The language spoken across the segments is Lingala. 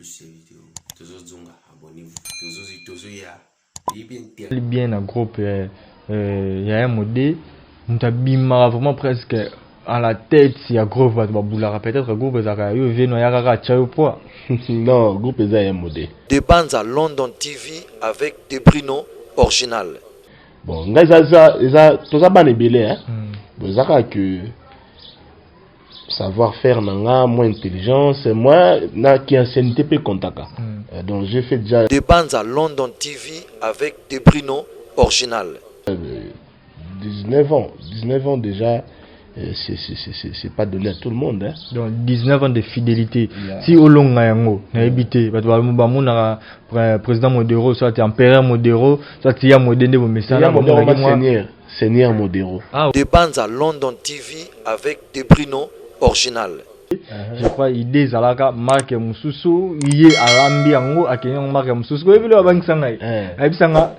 Plus de vidéos. Tozozonga, abonnez-vous. Tozo tozoya. Bien na groupe ya MOD, moto abimaka vraiment presque à la tête ya groupe, bato babulaka peut-être groupe ezalaka yo veno ya kaka atya yo poids. Non, groupe eza ya MOD. De Banza London TV avec De Bruno original. Bon, ngai eza toza bana ebele, hein. Bon, eza kaka que savoir faire na nga, moi intelligence, moi na ki ancienneté mpe kontaka. Donc j'ai fait déjà De Banza London TV avec De Bruno original. 19 ans, 19 ans déjà, c'est pas donné à tout le monde, hein. Donc 19 ans de fidélité. Si olonga yango, nayebi te, bato bamonaka président Modero, soit empereur Modero, soit ya Mode nde bomesana. Ya Modero, ma seigneur, seigneur Modero. Ah. De Banza London TV avec De Bruno original. Je crois idée ezalaka marque mosusu, ye alambi yango, akende yango marque mosusu. Koyebi lo abangisa ngai, ayebisanga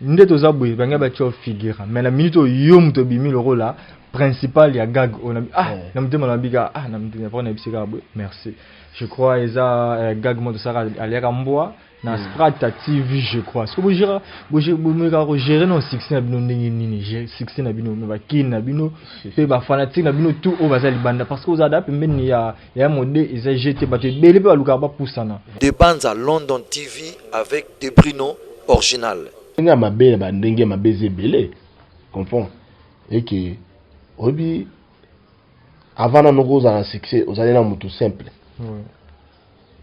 nde toza boye, bangai batia figure, mais na minute oyo yo moto obimi lokola principal ya gag oyo ah, na motema nabika, ah, na motema mpo nayebisi kaka boye merci. Je crois eza gag moko tosaka, aliaka mbwa na Sprata TV, je crois. Soki bogéra, bomekaka kogérer na succès na bino ndenge nini? Succès na bino, me bakini na bino mpe bafanatiques na bino, tout oyo baza libanda, parce que ozala da pembeni ya Mode, eza gt, bato ebele mpe balukaka bapusana. De Banza London TV avec De Bruno original. Ndenge ya mabe na bandenge ya mabe eza ebele, comprend eke oyebi avant nano kozala na succès, ozali na motu simple.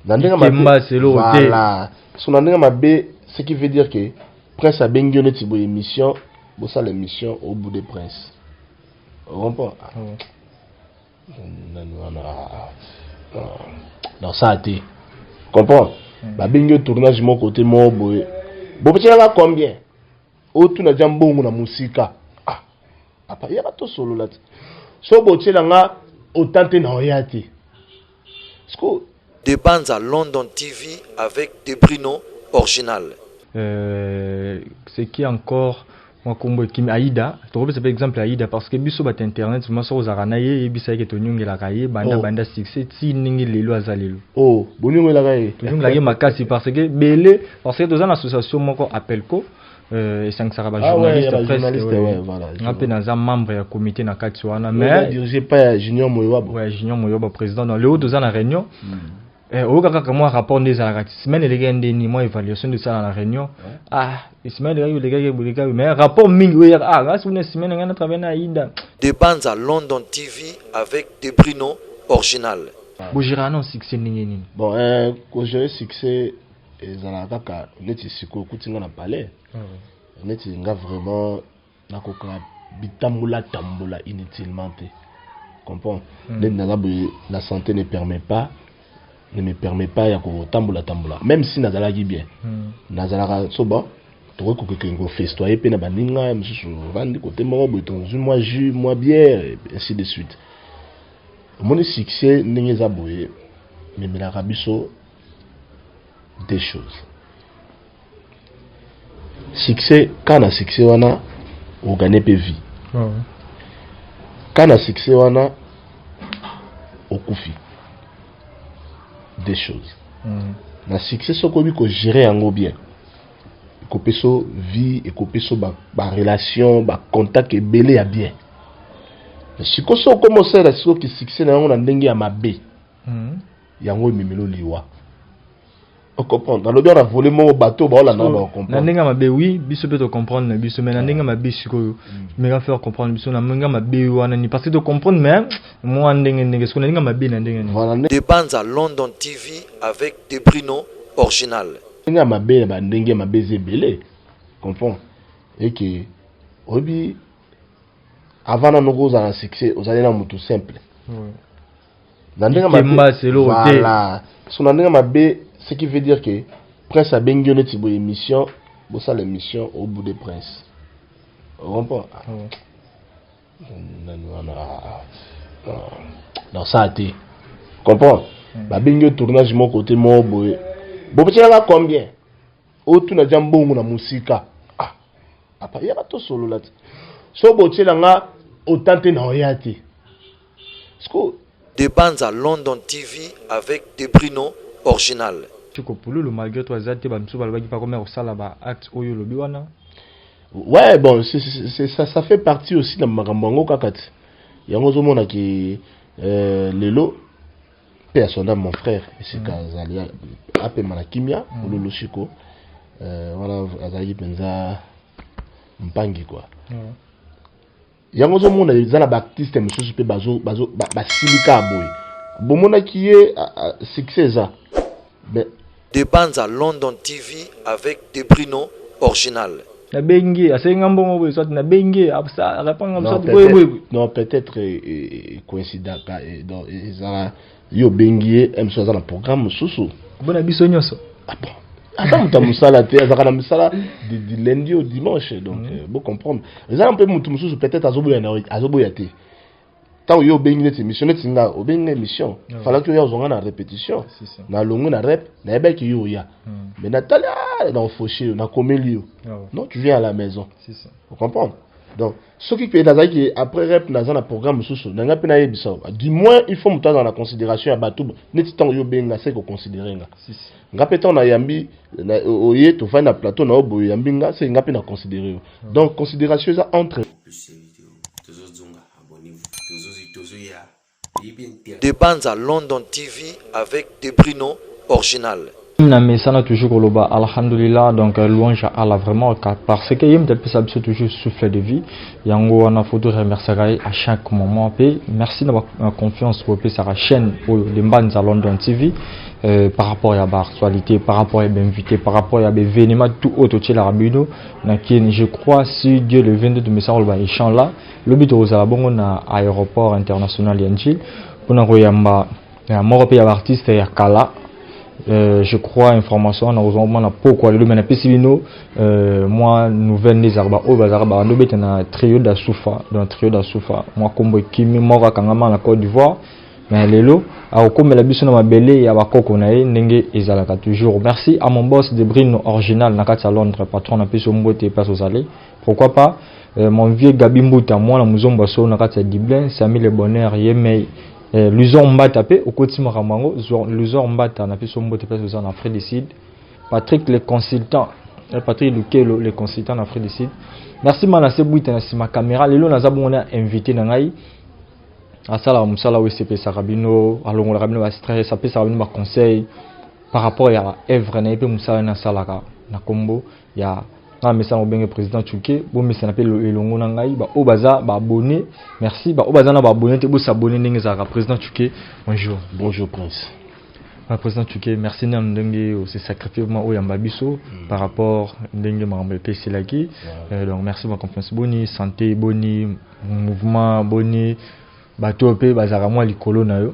Na ndenge mabe, voilà, so na ndenge mabe, ce qui veut dire que prince abengi yo neti boye émission, bosala émission au bout de prince, comprend nani wana nasala te, comprend. Babengi yo tournage moko te, moko boye, bopetielanga combien, otuna dia mbongo na mosika. Ah papa, yaka tosolola te, so botielanga autant te, na oya te. Siko De Banza London TV avec De Bruno original. C'est qui encore? Mwa kombo ekimi, Aida. Tokopesa mpe exemple Aida, parce que biso bato internet vraiment, soki ozalaka na ye, yebisa ye ke tonyongelaka ye banda banda succès ti ndenge lelo aza lelo. Oh, bonyongelaka ye? Tonyongelaka ye makasi, parce que bele, parce que toza na association moko Appelco, esangisaka bajournaliste presque. Nga mpe naza membre ya comité na kati wana. Mais dirigé par ya Junior Moyoba. Ouais, Junior Moyoba président. Donc lelo toza na réunion, oyoka kaka mwa rapport nde ezalaka ti semaine elekaki, ndeni mwa évaluation nde osala na réunion. Ah, semaine elekaki, elekaki, elekaki, mais rapport mingi oyo eyaka, ah, ngasi kuna semaine ngai na travaille na Aida. De Banza London TV avec De Bruno original. Bogéraka na succès ndenge nini? Bon, kogérer succès ezalaka kaka neti sikoyo okuti nga na palais, neti nga vraiment nakoka bitambola tambola inutilement te, comprend. Neti naza boye, la santé ne permet pas, ne me permet pas ya kotambola tambola, même si nazalaki bien. Nazalaka so bon, tokoki kokende kofestoyer mpe na baninga mosusu, ovandi kote moko boye, tozwi mwa jus, mwa bière, ainsi de suite. Omoni succès ndenge eza boye, memelaka biso des choses. Succès, ka na succès wana ogane mpe vie, ka na succès wana okufi, des choses. Na succès, soki oyebi kogérer yango bien, ekopesa vie, ekopesa barelation, bacontact ebele ya bien. Sikoyo soki okoma osalela sikoyo succès na yango na ndenge ya mabe, yango ememeli liwa, ocomprendre? Nalobi wana vole moko, bato baolanda. Na ndenge ya mabe, oui, biso mpe tocomprendre na biso, mais na ndenge ya mabe sikoyo, meka faire comprendre biso na ndenge ya mabe wana ni, parce que tocomprendre, mais mwa ndenge ndenge sikoyo na ndenge ya mabe, na ndenge nini? De Banza London TV avec De Bruno original. Ndenge ya mabe na bandenge ya mabe eza ebele, comprend eke oyebi avant nano kozala na succès, ozali na motu simple. Na ndenge mabe, voilà, so na ndenge mabe, ce qui veut dire que prince abengi yo neti boye émission, bosala émission au bout de prince, comprend nani wana nasala te, comprend. Babengi yo tournage moko te, moko boye, bopetielanga combien, otuna dia mbongo na mosika. Ah papa, yaka tosolola te, so botielanga autant te, na oya te. Siko De Banza London TV avec De Bruno Original. Chiko Pululu malgré tout aza te, bamisusu balobaki mpa komia kosala ba acte oyo olobi wana. Ouais, bon, c'est ça, ça fait partie aussi na makambo yango kaka ti yango ozomona ke lelo mpe ya sonda mon frère esika azali apema na kimia. Ololo Shiko wana azalaki mpenza mpangi quoi. Yango ozomona eza na baartiste mosusu mpe basilika boye, bomonaki ye succès eza mais De Banza London TV avec Debrino Original. Nabengi, asengi nga mbongo boye, soit nabengi, arépondre nga soit boye boye. Non, peut-être coïncidaka, donc ezala yo obengi ye, mosusu aza na programme mosusu. Mpona biso nyonso. Ah bon, aza moto ya mosala te, azalaka na mosala du lundi au dimanche, donc bocomprendre, eza na mpe motu mosusu peut-être azoboya, azoboya te. Ntango yo obengi neti émission, neti nga obengi nga émission, falaki oya ozwanga na répétition, nalongwe na rep, nayebaki yo oya, mais natali na ofoshe yo, nakomeli yo: non, tu viens à la maison. Ocomprendre? Donc soki mpe nazalaki après rep, naza na programme mosusu na ngai mpe nayebisa, du moins il faut moto azala na considération ya bato. Neti ntango yo obengi nga, seke oconsidere nga. Nga mpe ntango nayambi oye, tofandi na plateau na yo boye, oyambi nga, seke nga mpe na considere yo. Donc considération eza entre Plus vidéo tozozonga, abonnez-vous, tozoya. De Banza London TV avec Debrino Original. Na mesana toujours koloba alhamdulillah, donc louange à Allah vraiment, parce que ye moto apesa biso toujours souffle de vie. Yango wana faut remercier ye à chaque moment. Mpe merci na confiance opesaka chaîne oyo de Mbanza London TV par rapport ya baactualité, par rapport ya bainvité, par rapport ya baévénement tout oyo totielaka bino na kini. Je crois, si Dieu le 22, tomesana koloba inchallah, lobi tokozala bongo na aéroport international ya Njili mpona koyamba moko mpe ya baartiste ya kala. Je crois information wana kozwa mwana pokwa lelo, me napesi bino mwa nouvelle nde ezalaka baoyo bazalaka babanda obeta na Trio da Sufa. Donc Trio da Sufa, mwa nkombo ekimi, moko akangama na Côte d'Ivoire, mais lelo akokomela biso na mabele ya bakoko na ye ndenge ezalaka toujours. Merci à mon boss de Brino Original na kati ya Londres, patron, napesi yo mbote place ozali. Pourquoi pas mon vieux Gabi Mbuta, mwana mozombo aso na kati ya Dublin, Sami le Bonheur ye mei, Luzor Mbata mpe okoti makambo yango. Luzor Mbata, napesi yo mbote place oza na Afrique du Sud. Patrick le consultant, Patrick Lukelo le consultant na Afrique du Sud, merci. Mana se bwita na nsima caméra. Lelo naza bongo na invité na ngai, asalaka mosala oyo esepesaka bino, alongolaka bino bastress, apesaka bino baconseil par rapport ya œuvre na ye mpe mosala na asalaka na nkombo ya nga mesana kobenge président Chuke. Bomesana mpe elongo na ngai. Baoyo baza baabonné, merci. Baoyo baza na baabonné te, bosabonner ndenge ezalaka. Président Chuke, bonjour. Bonjour Prince. Président Chuke, merci nano ndenge ose sacrifié vraiment oyamba biso par rapport ndenge makambo epeselaki. Donc merci ma confiance. Boni santé? Boni mouvement? Boni bato oyo mpe bazalaka mwa likolo na yo?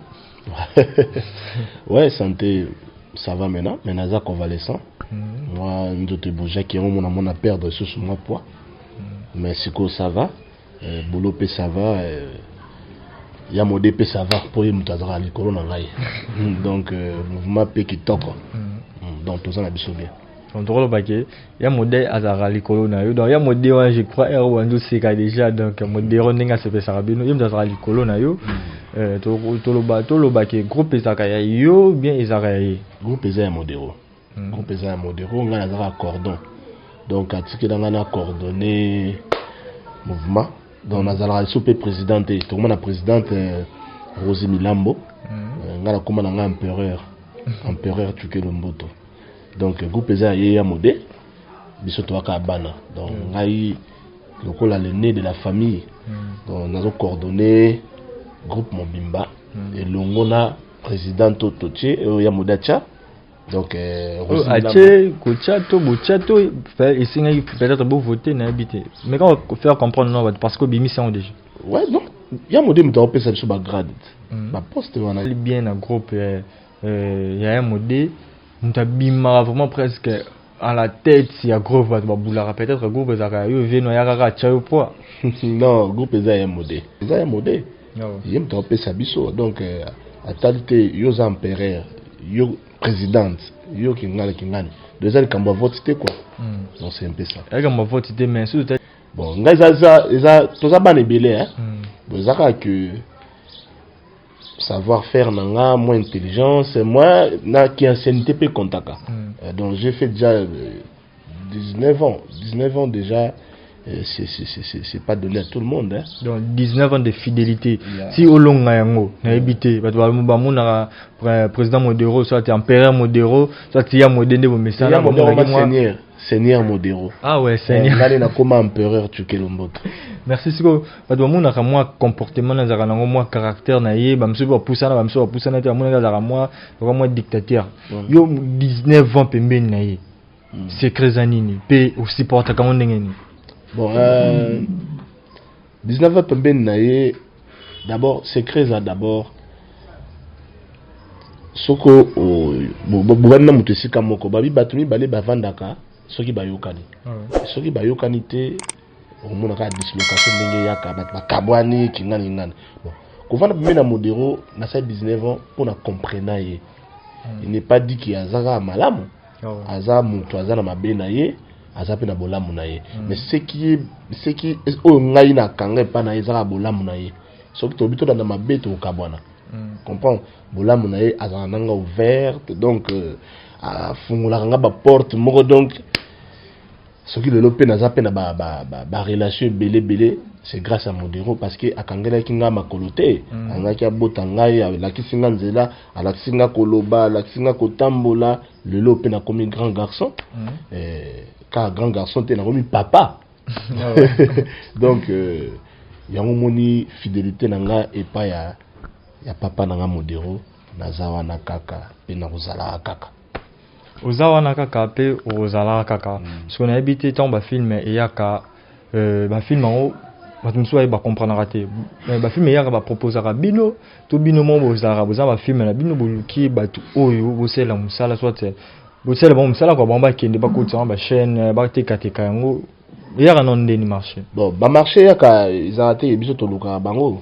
Ouais, santé ça va maintenant, mais naza convalescent. Moi nzoto ebougeaki, yango mona mona perdre lisusu mwa poids, mais sikoyo ça va. Boulot mpe ça va, ya mode mpe ça va, mpo ye moto azalaka likolo na ngai. Donc mouvement mpe kitoko. Donc toza na biso bien. Donc tokoloba ke ya mode azalaka likolo na yo. Donc ya mode wana, je crois ere wandi oseka déjà. Donc modero ndenge asepesaka bino, ye moto azalaka likolo na yo. Toloba ke groupe ezalaka ya yo bien, ezalaka ya ye? Groupe eza ya Modero. Groupe eza ya Modero, ngai nazalaka cordon, donc atikela ngai na coordonné mouvement. Donc nazalaka lisusu mpe président te, tokomona présidente Rosi Milambo. Ngai nakóma na ngai empereur, empereur Tukelo Mboto. Donc groupe eza ya ye, ya mode, biso toyaka bana. Donc ngai lokola l'aîné de la famille, donc nazo coordonné groupe mobimba elongo na président to totie oyo ya mode atya. Donc atie kotia to botia to esengaki peut-être bovote, nayebi te, mais quand faire comprendre non, parce que obimisi yango déjà. Ouais, non, ya mode moto akopesa biso bagrade, baposte wana. Bien, na groupe ya mode, moto abimaka vraiment presque à la tête ya groupe, bato babulaka peut-être groupe ezalaka yo veno ya kaka atya yo poids. Non, groupe eza ya mode, eza ya mode, ye moto akopesa biso. Donc atali te yo oza empereur, yo présidente, yo kingani kingani, donc eza likambo ya vote te quoi. Donc c'est un peu ça. Likambo ya vote te, mais surtout Bon, ngai eza toza bana ebele, hein. Bon, eza kaka ke savoir faire na nga, mwa intelligence, mwa na ki ancienneté mpe kontaka. Donc j'ai fait déjà 19 ans, 19 ans déjà, c'est pas donné à tout le monde, hein. Donc 19 ans de fidélité. Si olonga yango, nayebi te, bato bamonaka président Modero, soit empereur Modero, soit ya Mode nde bomesana. Ya Modero, seigneur, seigneur Modero. Ah ouais, seigneur. Ngani nakoma empereur Tukelo Mboto. Merci. Sikoyo bato bamonaka mwa comportement nazalaka nango, mwa caractère na ye, bamosusu bapusana, bamosusu bapusana te, bamonaka azalaka mwa loka mwa dictateur. Yo 19 ans pembeni na ye, secret eza nini mpe osupportaka yango ndenge nini? Bon, 19 ans pembeni na ye, d'abord secret eza d'abord soko bobandi na moto esika moko, babi bato mibale bavandaka soki bayokani. Soki bayokani te, omona kaka dislocation ndenge eyaka, bato bakabwani, kingani kingani. Bon, kovanda pembeni na Modero, nasali 19 ans mpona comprena ye. Il n'est pas dit que aza kaka malamu. Aza moto, aza na mabe na ye, aza mpe na bolamu na ye. Mais ce qui oyo ngai nakanga epai na ye eza kaka bolamu na ye. Soki tobi tolanda mabe, tokokabwana. Comprendre bolamu na ye, azalaka nanga ouverte, donc afungolaka nga baporte moko. Donc soki lelo mpe naza mpe na barelation ebele ebele, c'est grâce à Modero, parce que akangelaki nga makolo te. Angaki abota ngai, alakisi nga nzela, alakisi nga koloba, alakisi nga kotambola. Lelo mpe nakomi grand garçon. Kaka grand garçon te, nakomi papa. Donc yango moni fidélité na nga epai ya papa na nga Modero, naza wana kaka mpe nakozalaka kaka. Oza wana kaka mpe okozalaka kaka. Soki nayebi te, ntango bafilm eyaka, bafilm yango bato mosusu baye bakomprenaka te. Bafilm eyaka, baproposaka bino to bino moko bozalaka, boza bafilm na bino, boluki bato oyo bosalela mosala, soit bosalela bango mosala kwa bango, bakende bakotisa yango bachaîne, batekateka yango, eyaka nano ndeni marché? Bon, bamarché eyaka, ezalaka te biso tolukaka bango.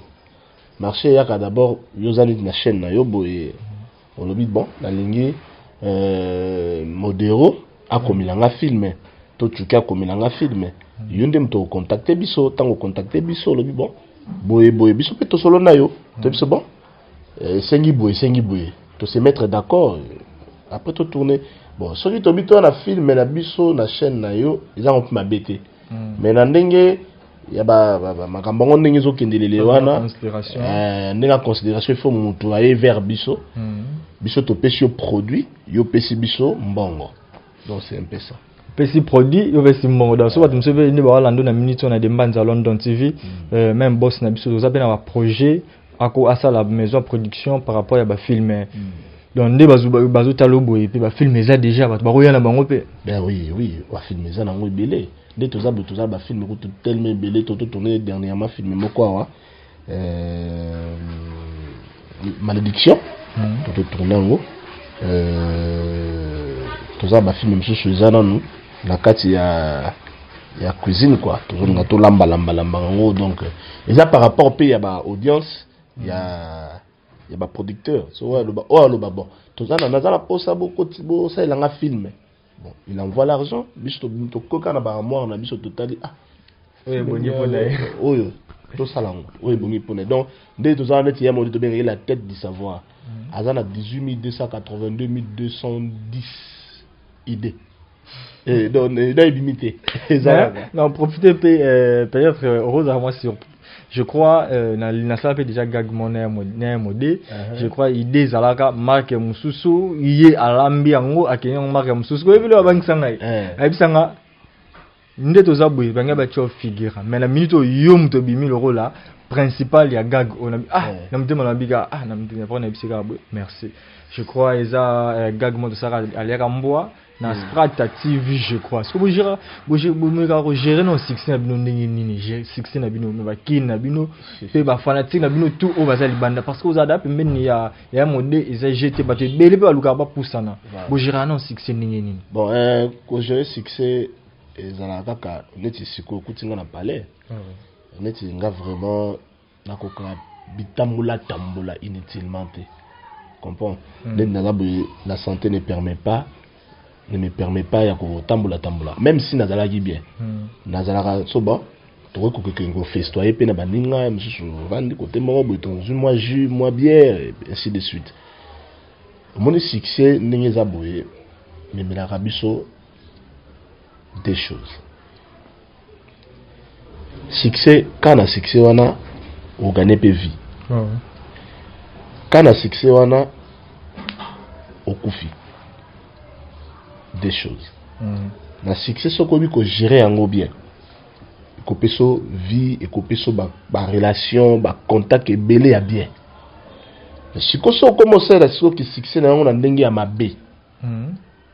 Marché eyaka d'abord, yo oza neti na chaîne na yo boye, olobi: bon, nalingi Modero akomela nga film, to Tuki akomela nga film. Yo nde moto ocontacte biso. Ntango ocontacte biso, olobi: bon, boye boye, biso mpe tosolo na yo to biso, bon, esengi boye, esengi boye, tose mettre d'accord, après totourne. Bon, soki tobi toya na film na biso na chaîne na yo, ezango mpe mabe te. Mais na ndenge ya makambo yango ndenge ezokendelele wana, ndenge ya considération, il faut moto aye vers biso. Biso topesi yo produit, yo opesi biso mbongo. Donc c'est un peu ça. Opesi produit, yo opesi mbongo. Donc so bato mosusu mpe nde bawalando na minute oyo na Dembanza London TV, même boss na biso, toza mpe na baprojet ako asala maison production par rapport ya bafilm. Donc nde bazotala boye mpe, bafilm eza déjà, bato bakoya na bango mpe. Ben oui, bafilm eza nango ebele. Nde toza boye, toza bafilm kutu tellement ebele. Totourne dernièrement film moko awa, Malédiction. Tototourne yango. Toza bafilm mosusu eza nanu na kati ya cuisine quoi, tozolinga tolambalambalamba yango. Donc eza par rapport mpe ya baaudience ya baproducteur. So oyo aloba, oyo aloba: bon, toza na, naza na posa bokoti bosalelanga film. Bon, il envoie l'argent, biso tokoka na baarmoire na biso, totali: ah, oyo ebongi mpona ye. Oyo tosala yango, oyo ebongi mpona. Donc nde tozala neti ya modi, tobengaki la tête du savoir, aza na 18 282 210 idées. Donc donc ebimi te, eza non, profiter mpe, peut-être ozala mwa sur, je crois, nasala mpe déjà gag mo na ya mode. Je crois idée ezalaka marque mosusu, ye alambi yango, akende yango marque mosusu. Koyebi babangisa ngai, ayebisanga nde toza boye, bangai batia figure, mais na minute oyo yo moto obimi lokola principal ya gag oyo. Ah, na motema na bika, ah, na motema mpo nayebisi kaka boye merci. Je crois eza gag mo tosalaka, aliaka mbwa na Sprata TV, je crois. Soki bogéra, bomekaka kogérer na succès na bino ndenge nini? Succès na bino, me bakini na bino mpe bafanatique na bino tout oyo baza libanda, parce que ozala da pembeni ya mode, eza gt, bato ebele mpe balukaka bapusana. Bogéraka na succès ndenge nini? Bon, kogérer succès ezalaka kaka neti sikoyo okuti nga na palais. Neti nga vraiment nakoka bitambola tambola inutilement te, comprend? Neti naza boye, la santé ne permet pas, ne me permet pas ya kotambola tambola. Même si nazalaki bien, nazalaka so bon. Tokoki kokende kofestoyer mpe na baninga mosusu, ovandi kote moko boye, tozwi mwa jus, mwa bière, ainsi de suite. Omoni succès ndenge eza boye, memelaka biso deux choses. Succès, ka na succès wana ogane mpe vie. Ka na succès wana okufi. Deux choses. Na succès, soki oyebi kogérer yango bien, ekopesa vie, ekopesa barelation, bacontact ebele ya bien. Sikoyo soki okoma osalela sikoyo succès na yango na ndenge ya mabe,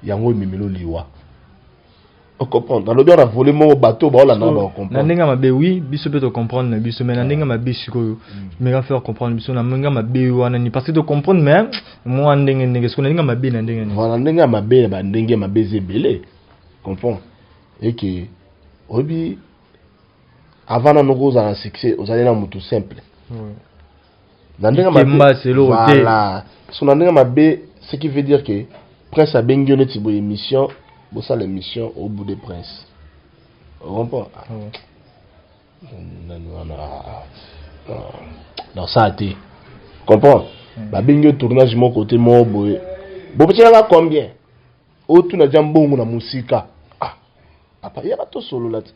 yango ememeli liwa. Ocomprendre? Nalobi wana volet moko, bato baolanda bacomprendre. Na ndenge ya mabe, oui, biso mpe tocomprendre na biso, mais na ndenge ya mabe sikoyo, meka faire comprendre biso na ndenge ya mabe wana ni, parce que tocomprendre, mais mwa ndenge ndenge. Sikoyo na ndenge ya mabe, na ndenge nini? Voilà, ndenge ya mabe, na bandenge ya mabe eza ebele. Comprend eke oyebi, avant nano kozala na succès, ozali na motu simple. Na ndenge mabe, voilà. So na ndenge mabe, ce qui veut dire que Prince abengi yo neti boye émission, bosala émission au bout de Prince, ocomprend? Nani wana nasala te, comprend? Babengi yo tournage moko te, moko boye, bopetielanga combien? Otuna dia mbongo na mosika. Ah papa, yaka tosolola te.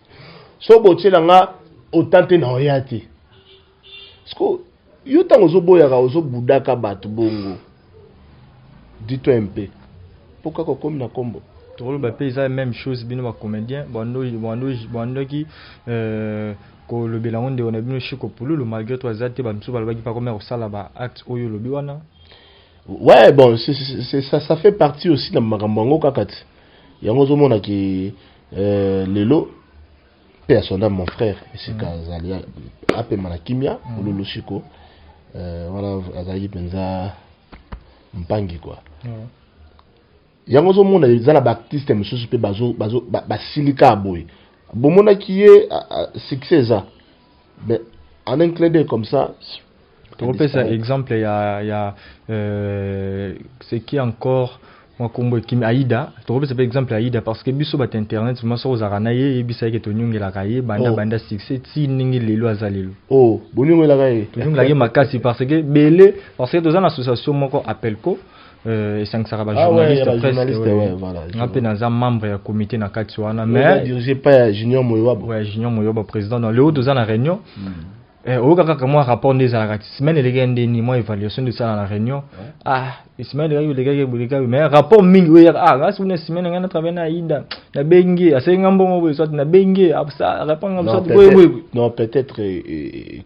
So botielanga autant te, na oya te. Parce yo ntango ozoboyaka, ozobudaka bato bongo, dis-toi un peu mpo kaka okomi na nkombo. Tokoloba mpe eza même chose, bino bacomédien bandoki kolobela yango. Ndeko na bino Shiko Pululu, malgré to aza te, bamisusu balobaki mpa komia kosala baacte oyo olobi wana. Ouais, bon, ça fait partie aussi na makambo yango kaka ti yango ozomona ke lelo mpe ya sonda, mon frère, esika azali apema na kimia. Ololo Shiko wana azalaki mpenza mpangi quoi. Yango ozomona eza na baartiste mosusu mpe basilika boye, bomonaki ye succès eza, mais en un clin d'œil comme ça. Tokopesa exemple ya c'est qui encore? Mwa kombo ekimi, Aida. Tokopesa mpe exemple ya Aida, parce que biso bato internet vraiment, soki ozalaka na ye, yebisa ye ke tonyongelaka ye banda banda succès ti ndenge lelo aza lelo. Oh, bonyongelaka ye? Tonyongelaka ye makasi, parce que bele, parce que toza na association moko Appelco, esangisaka bajournaliste. Nga mpe naza membre ya comité na kati wana. Mais dirigé par ya Junior Moyoba. Ouais, Junior Moyoba président. Donc lelo toza na réunion, oyoka kaka mwa rapport nde ezalaka ti semaine elekaki, ndeni mwa évaluation nde osala na réunion. Ah, semaine elekaki, elekaki, elekaki, mais rapport mingi oyo eyaka: ah, ngasi kuna semaine ngai na travaille na Aida, nabengi, asengi nga mbongo boye, soit nabengi, répondre nga soit boye boye. Non, peut-être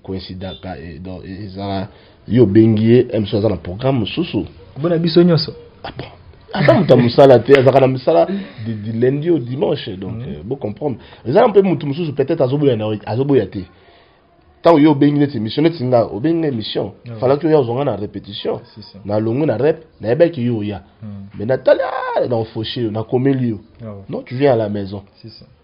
coïncidaka, donc ezala yo obengi ye, mosusu aza na programme mosusu. Bona biso nyonso. Ah bon, aza moto ya mosala te, azalaka na mosala du lundi au dimanche, donc bocomprendre, eza mpe motu mosusu peut-être azoboya, azoboya te. Ntango yo obengi neti émission, neti nga obengi nga émission, falaki oya ozwanga na répétition, nalongwe na rep, nayebaki yo oya, mais natali na ofoshe yo, nakomeli yo: non, tu viens à la maison.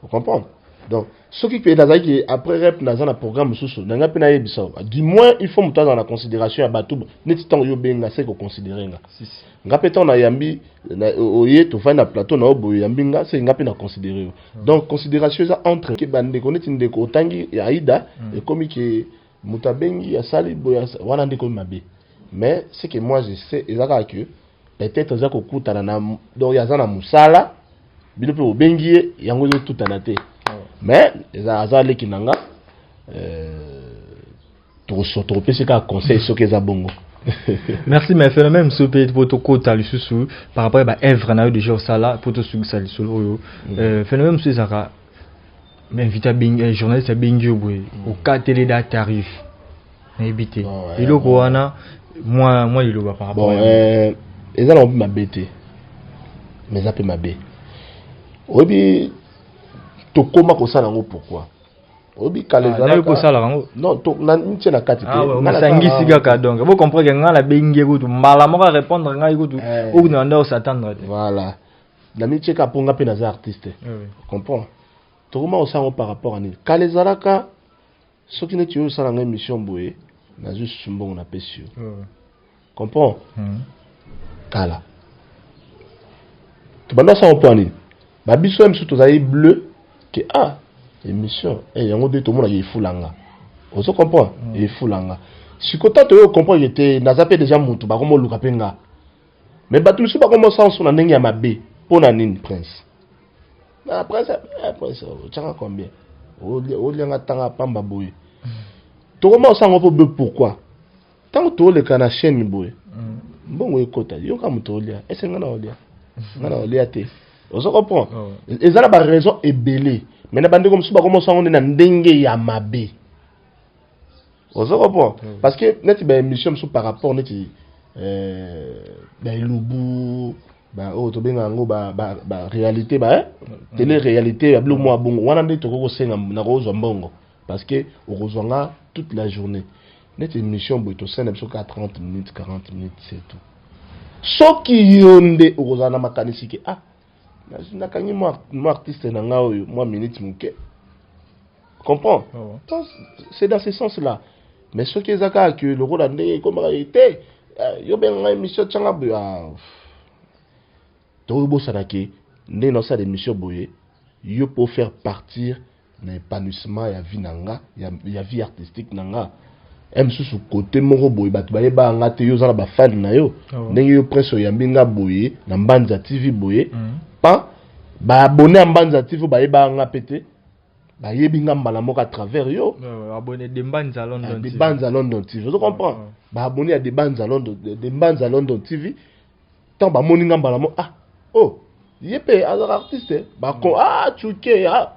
Ocomprendre? Donc soki mpe nazalaki après rep, naza na programme mosusu na ngai mpe nayebisa, du moins il faut moto azala na considération ya bato. Neti ntango yo obenga, se koconsidere nga, nga mpe ntango nayambi oye, tovandi na plateau na yo boye, oyambi nga, se nga mpe na considéré yo. Donc considération eza entre ke bandeko. Neti ndeko otangi Aida, ekomi ke moto abengi, asali boye, wana nde ekomi mabe. Mais ce que moi je sais, eza kaka ke peut-être eza kokutana na, donc aza na mosala, bino mpe bobengi ye, yango ezotutana te. Mais eza aza leki na nga, tokopesi kaka conseil soki eza bongo. Merci. Mais phénomène mosusu mpe po tokota lisusu par rapport ya baœuvre na yo déjà osala, mpo tosukisa lisolo oyo. Phénomène mosusu ezalaka invité abengi, journaliste abengi yo boye, okateli da tarif, nayebi te eloko wana, mwa liloba par rapport. Bon, eza nango mpe mabe te, mais eza mpe mabe. Oyebi, tokóma kosala yango pourquoi? Oyebi kala ezalaka kosala yango. Non, ntie na kati te. Osangisi kaka, donc bocomprendre ke ngai nabengi ye kutu mbala moko arépondre ngai kutu okutu na nde osatendre te. Voilà, namitie kaka mpo nga mpe naza artiste, comprend? Tokóma kosala yango par rapport à nini? Kala ezalaka soki neti oyo osala nga émission boye, nazwi susu mbongo, napesi yo, comprend? Kala tobanda osala mpo ya nini? Babiso ya misu tozali bleu ke ah. Émission eh, yango nde tomonaka efulanga, ozo comprendre? Efulanga sikoyo ta toyo comprendre te, naza mpe déjà mutu bakomoluka mpe nga, mais bato mosusu bakomosala so na ndenge ya mabe. Mpo na nini? Prince, ah, prince, eh, prince otyanga combien? Olianga ntanga pamba boye, tokoma osango mpo be. Pourquoi? Ntango tooleka na chaîne boye, mbongo ekota, yoka moto olia ese, nga na olia, nga na olia te, ozo comprendre? Eza na baraison ebele, mais na bandeko mosusu bakomosango nde na ndenge ya mabe, ozo comprendre? Parce que neti baémission mosusu par rapport neti baelubu, oyo tobenga yango baréalité, ba télé réalité ya biloko mwa bongo wana, nde tokoki kosenga nakozwa mbongo, parce que okozwa nga toute la journée. Neti émission boye, tosala na biso kaka 30 minutes, 40 minutes, c'est tout. Soki yo nde okozala na makanisi ke ah, nakangi mwa artiste na nga oyo mwa minute moke, comprend? Oh. Donc c'est dans ce sens là. Mais soki eza kaka ke lokola ndenge ekomaka te, yo benga émission, tianga boye, ah, toyobosana ke ndenge naosala émission boye, yo po faire partir na épanouissement ya vie na nga, ya vie artistique na nga. E mosusu kote moko boye, bato bayebaka nga te, yo oza na bafane na yo. Ndenge yo Prince oyambi nga boye na Mbanza TV boye, pa baabonné ya Mbanza TV bayebaka nga mpe te, bayebi nga mbala moko à travers yo. Abonné de Mbanza London. De Mbanza London TV, ozo comprendre? Baabonné ya de Mbanza London TV, ntango bamoni nga mbala moko, ah, oh, ye mpe azalaka artiste, bako ah, tuke, ah,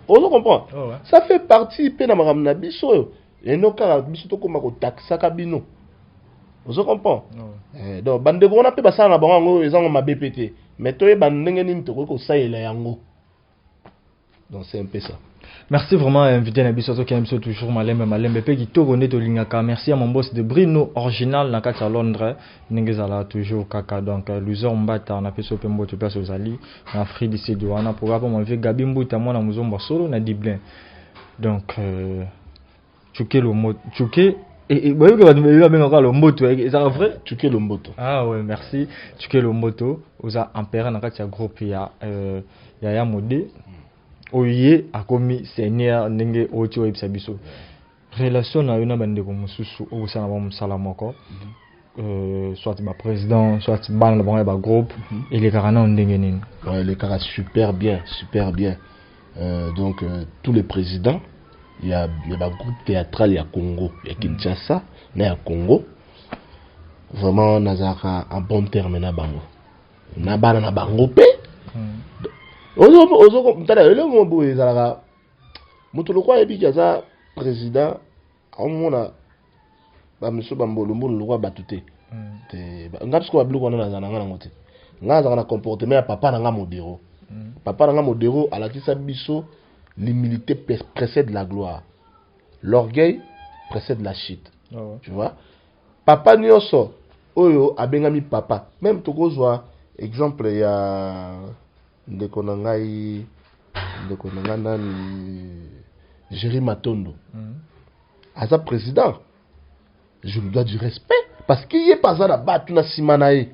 ozo comprendre? Oh, ouais. Ça fait partie mpe na makambo na biso oyo eno kaka biso tokóma kotakisaka bino, ozo comprendre? Oh. Eh, donc bandeko wana mpe basala na bango yango, ezango mabe mpe te, mais toyeba ndenge nini tokoki kosalela yango. Donc c'est un peu ça. Merci vraiment, invité na biso, tokende biso toujours malembe malembe mpe kitoko nde tolingaka. Merci ya mon boss de Brino Original na kati ya Londres, ndenge ezala toujours kaka. Donc Luser Mbata, napesi yo mpe mbote place ozali na Afrique du Sud wana. Programme mpo mon vieux Gabi Mbuta, mwana mozomba solo na Dublin. Donc Tchuke Lomo, Tchuke, boyebi bato babengaka Lomboto, ezalaka vrai? Tchuke Lomboto. Ah ouais, merci. Tchuke Lomboto, oza empereur na kati ya groupe ya Mode, oyo ye akomi seigneur. Ndenge oti oyebisa biso relation na yo na bandeko mosusu oyo osala bango mosala moko, soit baprésident, soit bana na bango ya bagroupe, elekaka nano ndenge nini? Ouais, elekaka super bien, super bien. Donc tous les présidents ya bagroupe théâtral ya Congo, ya Kinshasa na ya Congo, vraiment nazalaka en bon terme na bango, na bana na bango mpe. Tala, eloko boye ezalaka, moto lokwa ayebiki aza président, aomona bamiso bambolumbolu lokwa bato te. Te, nga sikoyo babiloko wana nazala na nga nango te. Nga nazalaka na comportement ya papa na nga Modero. Papa na nga Modero alakisa biso: l'humilité précède la gloire, l'orgueil précède la chute. Tu vois, papa nyonso oyo abengami papa, même tokozwa exemple ya ndeko na ngai, ndeko na ngai nani, Géri Matondo, aza président, je lui dois du respect parce que ye mpe aza na bato na nsima na ye,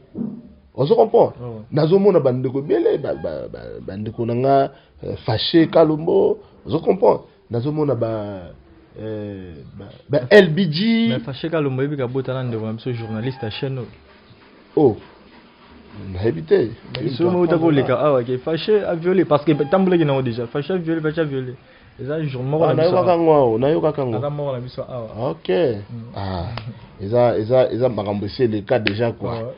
ozo comprendre? Nazomona bandeko ebele, bandeko na nga Fâché Kalombo, ozo comprendre? Nazomona ba LBG. Mais Fâché Kalombo, oyebi kabota na ndeko na biso journaliste ya chaîne oyo? Oh, nayebi te. So moko koleka awa ke Fâché a violé, parce que tambolaki nango déjà, Fâché a violé, Fâché a violé, eza jour moko na biso. Nayokaka yango awa, nayokaka yango. Aza moko na biso awa. Ok, ah, eza makambo esi eleka déjà quoi.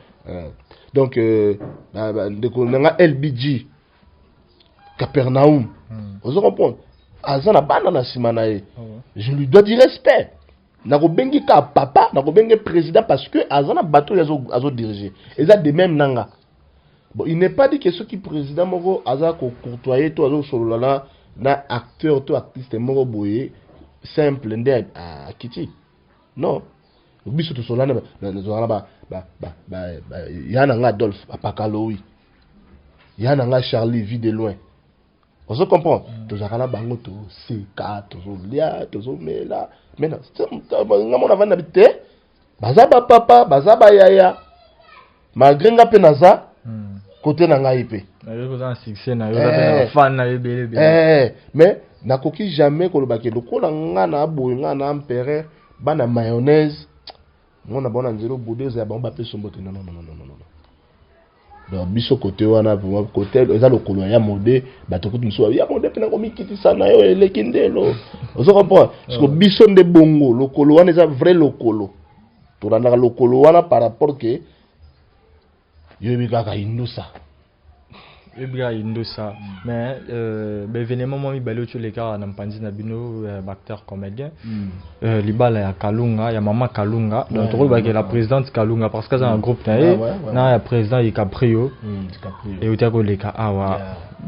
Donc ndeko na nga LBG Capernaum, ozo comprendre, aza na bana na nsima na ye, je lui dois du respect. Nakobengi ka papa, nakobengi président, parce que aza na bato oyo azodirige. Eza de même na nga. Bon, il n'est pas dit que soki président moko aza kocourtoyer to azosolola na acteur to artiste moko boye simple nde akiti. Non, biso tosolana, nazalaka na ya na nga Adolphe Bapakalowi, ya na nga Charlie Vie de loin, ozo comprendre? Tozalaka na bango, toseka, tozolia, tozomela, mais nga mona vandi na bi te, baza bapapa, baza bayaya, malgré nga mpe naza kote na ngai mpe. Nayoki oza na succès na yo, oza pe na fan na yo ebele ebele. Eh, mais nakoki jamais koloba ke lokola nga na boye, nga na empereur, bana mayonnaise mona bango na nzela obude eza ya bango bapesa mbote. Non, non, non, non, non, non. Donc biso côté wana vraiment côté eza lokolo ya mode, bato kutu mosusu ya mode mpe nakomikitisa na yo eleki ndelo, ozo comprendre? Parce que biso nde bongo lokolo wana eza vrai lokolo, tolandaka lokolo wana par rapport ke yoyebi kaka indusa. Oyebi kaka indusa. Mais baévénement mwa mibale oyo olekaka na mpanzi na bino baacteur comédien, libala ya Kalunga, ya mama Kalunga, donc tokolobaki la présidente Kalunga parce que aza na groupe na ye, na ya président Dicaprio euti koleka awa,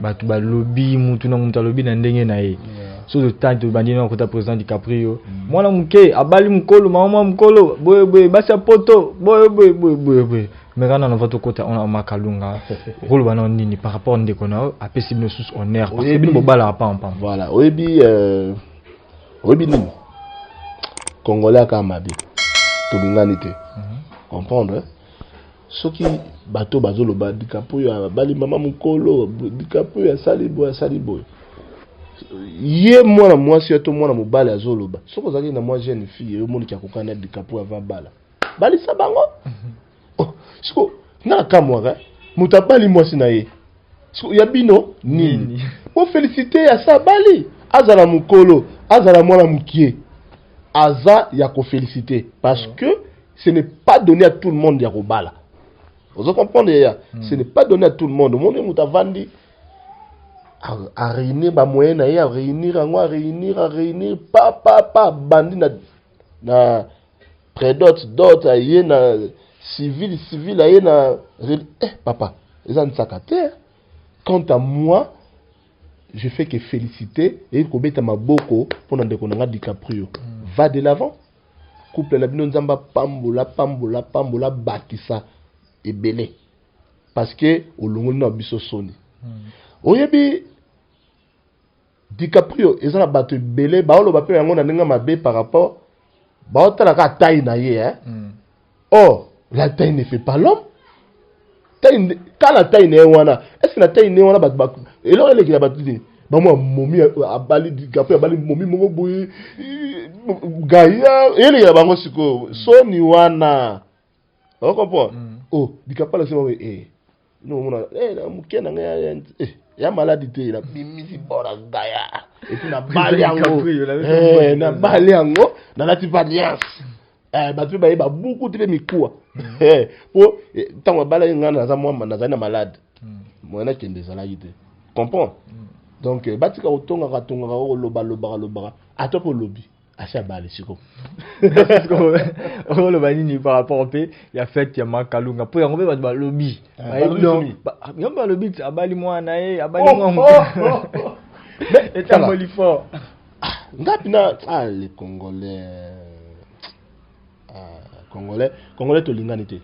bato balobi, mutu na mutu alobi na ndenge na ye. So totani, tobandi na kota président Dicaprio, mwana moke abali mokolo, mama mwa mokolo boye boye, basi ya poto boye boye boye boye boye. Mais kana nova tokota ona mama Kalunga, okoloba na nini par rapport ndeko na yo apesi bino susu honneur, parce que bino bobalaka pampam? Voilà, oyebi, oyebi nini, congolais aka mabe, tolingani te. Comprendre, soki bato bazoloba Dicaprio abali mama mokolo, Dicaprio asali boye, asali boye, ye mwana mwasi to mwana mobali azoloba, soki ozalaki na mwa jeune fille omoniki akokana na Dicaprio ava bala, balisa bango. Oh, siko nga nakamwaka, moto abali mwasi na ye, siko ya bino nini? Bofélicité, asa abali, azala mokolo, azala mwana mokie, aza ya kofélicité, parce que ce n'est pas donné à tout le monde ya kobala. Ozo comprendre ya? Ce n'est pas donné à tout le monde. Omoni moto avandi, aréunir bamoyen na ye, aréunir yango, aréunir, aréunir, pa pa pa, abandi na prédot dot, aye na civil, civil, aye na papa, eza nsaka te. Quant à moi, je fais que féliciter et kobeta maboko mpona ndeko na nga DiCaprio. Va de l'avant, couple na bino, Nzambe apambola, pambola, pambola, bakisa ebele, parce que olongoli na biso soni. Oyebi DiCaprio, eza na bato ebele baoloba mpe yango na ndenge mabe par rapport baotala kaka taille na ye, hein? Or la taille ne fait pas l'homme. Taille kala, taille na ye wana, est ce que na taille na ye wana bato eloko elekela bato te? Bamwa momi abali DiCaprio, abali momi moko boye gaya, elekela bango sikoyo soni wana, ocomprendre? Oh, DiCaprio alakisi bango, nomona na moke na ngai ya maladi te, nabimisi bona gaya, et puis nabali yango, nabali yango, nalati mpe alliance, bato mpe bayeba buku te mpe mikuwa po ntango abalaki ngai naza mwa nazali na malade, moyen nakende ezalaki te, comprendre? Donc batika kotongaka tongaka, koloba lobaka lobaka, ata mpe olobi asi abali siko. Oloba nini par rapport mpe ya fête ya Makalunga? Mpo yango mpe bato balobi, yango balobi abali mwana ye, abali mwana, etamboli fort. Nga mpina, ah, les Congolais, ah, congolais, congolais, tolingani te.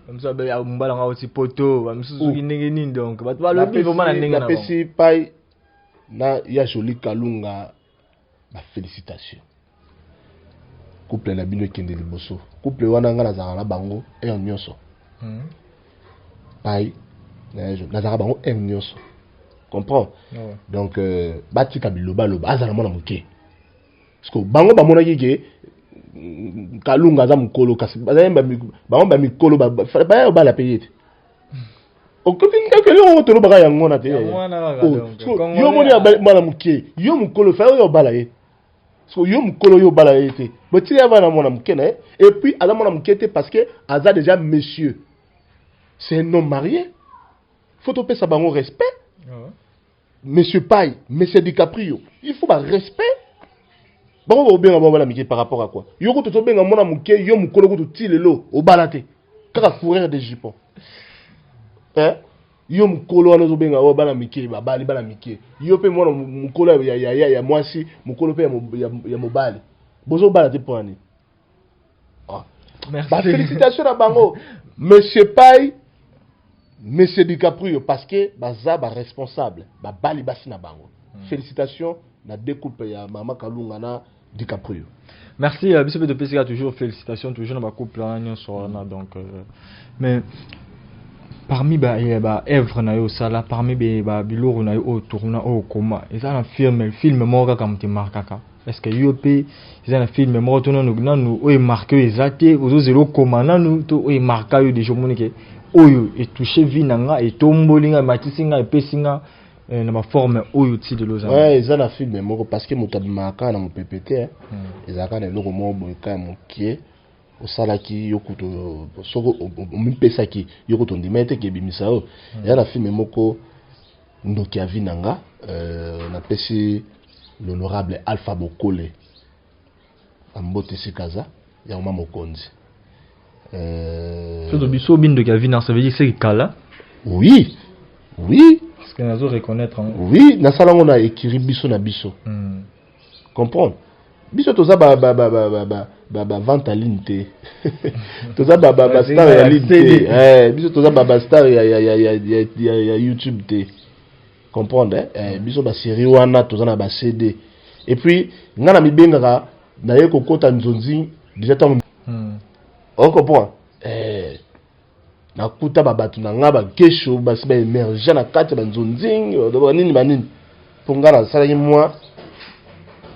Mobala nga oti poto, bamisusu soki ndenge nini, donc bato balobi vraiment na ndenge. Napesi pai na ya Joli Kalunga bafélicitation, couple na bino ekende liboso. Couple wana, nga nazalaka na bango heure nyonso, pai nazalaka bango heure nyonso, comprend? Donc batika bilobaloba, azala mwana moke, parce que bango bamonaki ke Kalunga aza mokolo, kasi bango bamikolo baya obala mpe ye te. Eloko tolobaka yango wana te. Yo moni mwana moke, yo mokolo fa oyo obala ye, so yo mokolo oyo obala ye te, botika ye bana mwana moke na ye. Et puis aza mwana moke te, parce que aza déjà monsieur, c'est un homme marié, faut topesa bango respect. Monsieur Pai, monsieur DiCaprio, il faut ba respect. Bango baobenga bango bana mike par rapport à quoi? Yo kutu tobenga mwana moke, yo mokolo kutu ti lelo obala te, kaka fourrure de jupon, hein? Yo mokolo wana ozobenga oyo bana mike, babali bana mike, yo mpe mwana mokolo ya mwasi, mokolo mpe ya mobali, bozobala te mpo nani? Ah. Bafélicitation na bango, monsieur Pai, monsieur DiCaprio, parce que baza baresponsable, babali basi na bango. Félicitation na deux couple ya mama Kalunga na DiCaprio. Merci. Biso mpe topesika toujours félicitation, toujours na bacouple wana nyonso wana. Donc mais Parmi ba eh, ba œuvre na yo osala, parmi be ba biloko na yo oyo tourna, oyo okoma, eza na film moko kaka moto emarkaka? Est ce que yo mpe eza na film moko to nanu nanu oyo emarke yo eza te, ozozela okoma nanu, to oyo emarka yo deja, omoni ke oyo etouche vie na nga, etomboli nga, ematisi nga, epesi nga eh, na baforme oyo ti lelo oza? Ouais, eza na film moko, parce que moto abimaka kaka na mopepe te, hein. Ezalaka na eloko moko boye kaka ya mokie osalaki yo kutu, soki omipesaki yo kutu, ondima ete ke ebimisa yo. Eza na film moko, Ndoki ya vie na nga. Napesi l'honorable Alpha Bokole bambote esika aza, yango ma mokonzi. Soto biso obi Ndoki ya vie na, ça veut dire c'est kala? Oui. Parce que nazo reconnaître yango. Oui, nasala yango na écurie biso na biso. Comprendre, biso toza ba ba ba ba ba ba ba ba vente en ligne te, toza ba ba ba star ya ligne te. Eh, biso toza ba ba star ya YouTube te, comprendre, eh? Eh, biso ba série wana toza na ba CD. Et puis nga na mibengaka naye kokota nzonzi déjà ntango on comprend, eh, nakuta babato na nga bakesho basi baémerge na kati ya banzonzing, banini banini, mpo nga nasalaki mwa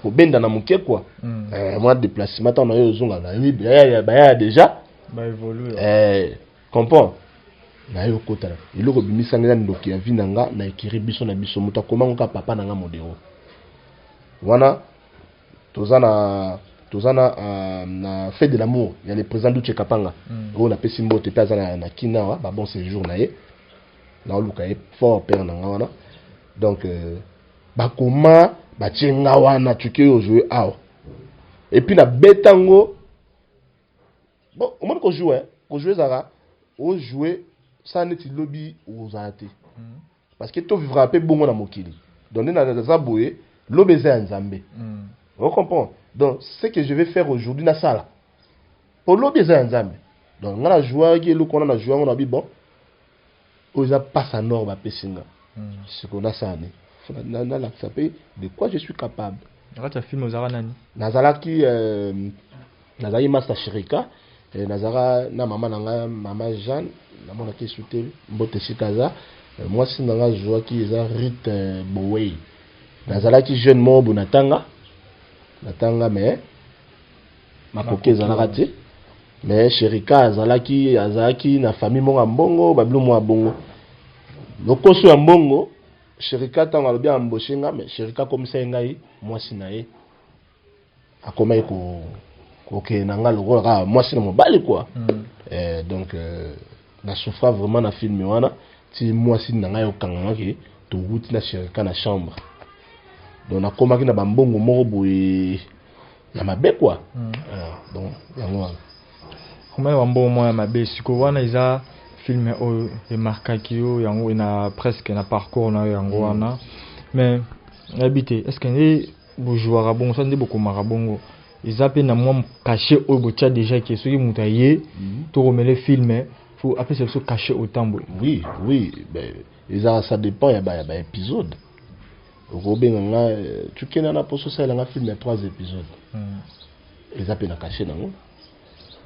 kobenda na moke kua. Eh, mwa déplacement, ntango na yo ozonga na bayaya déjà baévolue. Eh, comprend, naye okota eloko ebimisanga eza Ndoki ya vie na nga na écurie biso na biso. Moto akomango kaka papa na nga Modero wana. Toza na fait de l'amour ya le président Duche Kapanga. Oyo napesi mbote mpe aza na kina awa, ba bon séjour na ye, naoluka ye fort, père na nga wana. Donc bakoma batie nga wana tuki oyo ojoue awa, et puis nabeta yango. Bon, omoni, kojoue, kojoue ezalaka ojoue sa neti lobi ozala te, parce que tovivra mpe bongo na mokili. Donc nde naza boye, lobi eza ya Nzambe. On comprend? Donc ce que je vais faire aujourd'hui, nasala po lobi eza ya Nzambe. Donc nga na jouaki eloko wana, na joue yango na bi. Bon, oyo eza passe nord bapesi nga. Sikoyo nasala nini? Nalakisa mpe de quoi je suis capable. Na kati ya film ozalaka nani? Nazalaki master Shirika. Nazalaka na mama na ngai, mama Jeanne, namonaki esu te, mbote esika aza. Mwasi na ngai azwaki eza Rite Bowey. Nazalaki jeune moko boye, natanga mais makoki ezalaka te. Mais Sherika azalaki na famille moko ya mbongo, babilo moko ya bongo, lokoso ya mbongo. Sherika, ntango alobi aembauche nga, mais Sherika akomisa ye ngai mwasi na ye, akomaki kokende na nga lokola kaka mwasi na mobali quoi. Donc nasouffra vraiment na film wana ti mwasi na ngai okangangaki, towuti na Sherika na chambre. Donc nakomaki na bambongo moko boye ya mabe quoi. Ah, donc yango wana. Komaya bambongo moko ya mabe. Sikoyo wana eza film oyo emarkaki yo, yango na presque na parcours na yo, yango wana. Mais nayebi te, est ce que nde bojouaka bongo, so nde bokomaka bongo, eza mpe na mwa cachet oyo botia déjà ke soki moto aye tokomele film, faut apesa biso cachet autant boye? Oui, ben, ezalaka, ça dépend ya ba épisode. Okobenga nga, tukenda na poso osalela nga film ya 3 épisodes, eza mpe na cachet nango.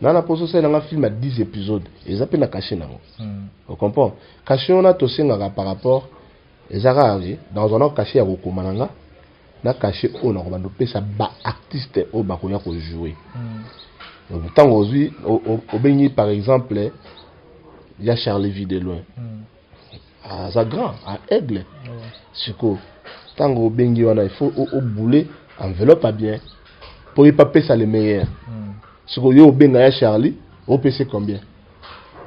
Na poso osalela nga film ya 10 épisodes, eza mpe na cachet nango. Ocomprend? Cachet wana tosengaka par rapport, eza kaka ke nazwa na cachet ya kokoma na nga, na cachet oyo nakobanda opesa baartiste oyo bakoya kojoue. Donc ntango ozwi, obengi par exemple ya Charlie Vie de loin, aza grand a aigle. Sikoyo ntango obengi wana, il faut obule enveloppe ya bien mpo ye apesa le meilleur. Sikoyo yo obenga ya Charlie, opesi combien?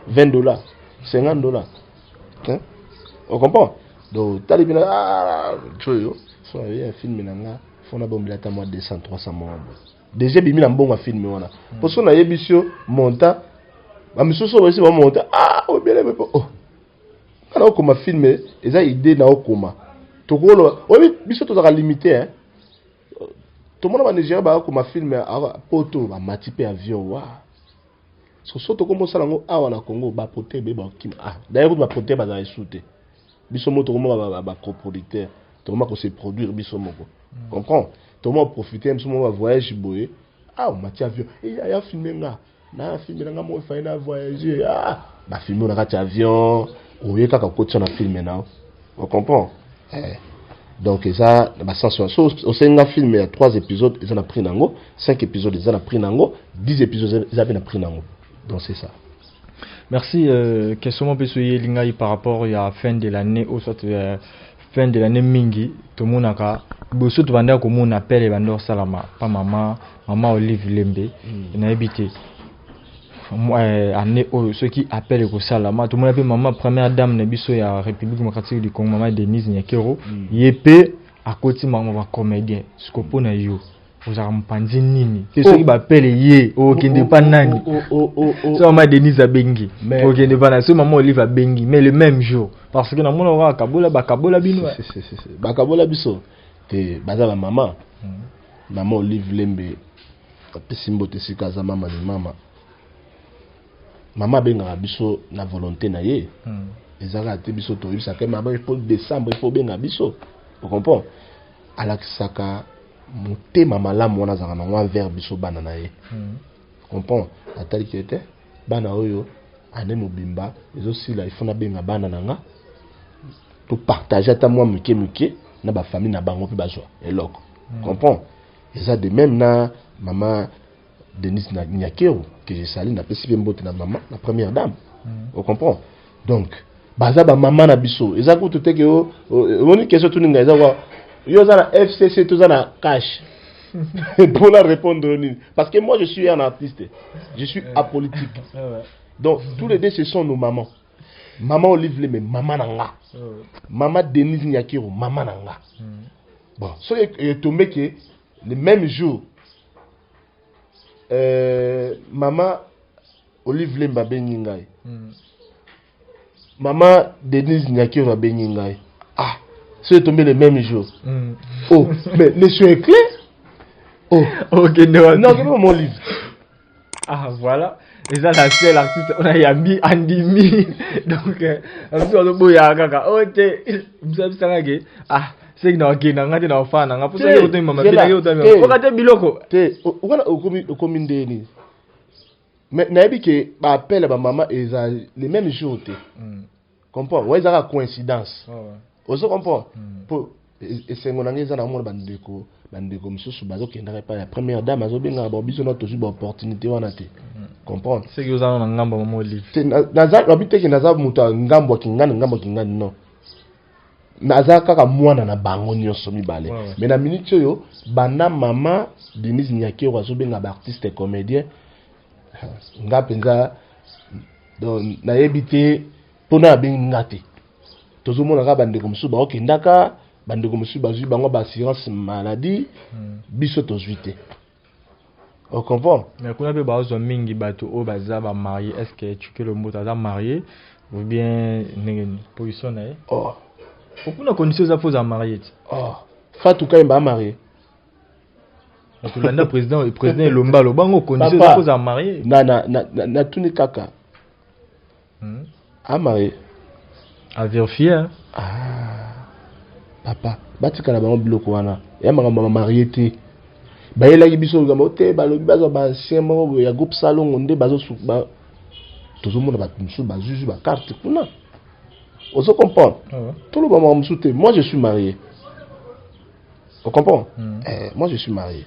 20 dollars, 50 dollars, hein? On comprend? Donc tali bino, ah, oyo so ya film na nga, fo nabombela ata mwa 200, 300 moko boye. Déjà ebimi na mbongo ya film wana, mpo so nayebisi yo montant, bamisusu oyo bayesi bamontant, ah, obele mpe oh, nga na okoma film, eza idée na okoma. Tokoloba oyebi, biso tozalaka limité, hein? Tomona banigéria bakokoma film poto, bamati mpe avion wa. So tokoma osala yango awa na Congo, baproducteur ebele bakokima. Ah, d'ailleurs kutu baproducteur bazala esu te. Biso moko tokoma bacoproducteur, tokoma kose produire biso moko. Comprend? Tokoma profiter biso moko bavoyage boye. Ah, omati avion, aya filme nga na filme na nga moko, efai na voyage. Ah, bafilme na kati ya avion. Oye kaka kotia na film na yo, ocomprend? Eh. Donc eza na basens wana. So osengi nga film ya 3 épisodes, eza na prix nango. 5 épisodes, eza na prix nango. 10 épisodes, eza mpe na prix nango. Donc c'est ça. Merci. Question moko mpe so eyeli ngai par rapport ya fin de l'année oyo, soit fin de l'année mingi tomonaka liboso, tobandaka komona appel ebanda kosalama pa mama Olive Lembe. Nayebi te année oyo soki appel ekosalama. Tomona mpe mama première dame na biso ya République démocratique du Congo, mama Denise Nyakeru, ye mpe akoti mama bacomédien. Siko mpo na yo, ozalaka mopanzi nini? Mpe soki bapele ye, okende pa nani? So mama Denise abengi, okende pa nani? So mama Olive abengi, mais le même jour, parce que namona kaka kabola, bakabola bino. Bakabola biso te, baza bamama. Mama Olive Lembe, apesi mbote esika aza. Mama ni mama, mama abengaka biso na volonté na ye. Eza kaka te biso toyebisaka mama il faut décembre, il faut obenga biso, ocomprend? Alakisaka motema malamu wana azalaka nango envers biso bana na ye, comprend? Ataliki ete bana oyo, ane mobimba ezosila, il faut nabenga bana na nga, topartage ata mwa moke moke na bafamille na bango mpe bazwa eloko, comprend? Eza de même na mama Denise Nyakeru, que je salue, napesi mpe mbote na mama na première dame, ocomprend? Donc baza bamama na biso. Eza kutu teke omoni question tuninga eza kwa yo oza na FCC, toza na cash mpona répondre nini, parce que moi je suis un artiste, je suis apolitique. Donc tous les deux, ce sont nos mamans. Maman Olive Lembe, mama na nga. Mama Denise Nyakeru, mama na nga. Bon, soki etombe ke le même jour, mama Olive Lembe abengi ngai, mama Denise Nyakeru abengi ngai, ah, soki etombe le même jour, oh, mais le son est clair, oh. Okende wapi? Non, okende mama Olive. Ah voilà, eza la seule artiste oyo nayambi andimi. Donc biso bazoboya kaka oyo te. Biso abisanga ke ah, seki na okenda nga te na ofana na nga mpo soki otami mama Zela, bilaki otami te. oka te biloko. Te, wana okomi ndeni, mais nayebi ke baappel ya bamama eza le même jour te, comprend? Wa ezaka coïncidence, ozo comprend? Po esengo na ngai eza na omona bandeko mosusu bazokendaka epai ya première dame, azobengaka bao. Biso na tozwi baopportunité wana te, comprendre? Seki oza na ngambo ya mama Olive? Te, naza nabi teke naza moto ya ngambo ya kingani, ngambo ya kingani, non. Naza kaka mwana na bango nyonso mibale. Mais na minute oyo, banda mama Denise Nyakeru azobenga baartiste comédien, nga mpenza donc nayebi te mpona abengi nga te. Tozomona kaka bandeko mosusu baokendaka, bandeko mosusu bazwi bango baassurance maladie, biso tozwi te, ocomprend? Mais kuna mpe bazwa mingi bato oyo baza bamarié. Est ce que Tshukelo Mboto aza marié ou bien ndenge nini position na ye? Oh. Okuna condition eza fo ozala marié te. Oh. Fatou Kayemba amarié. Tolanda président Elomba, alobango condition eza fo ozala marié. Na natuni kaka, amarié? À vérifier, hein? Ah, papa, batikala bango biloko wana ya makambo ya bamarié te. Bayelaki biso likambo te, balobi bazwa baancien moko boye ya groupe Salongo nde tozomona bato mosusu bazwizwi bacarte kuna, ozo comprendre? Toloba makambo mosusu te. Moi je suis marié, on comprend? Eh, moi je suis marié.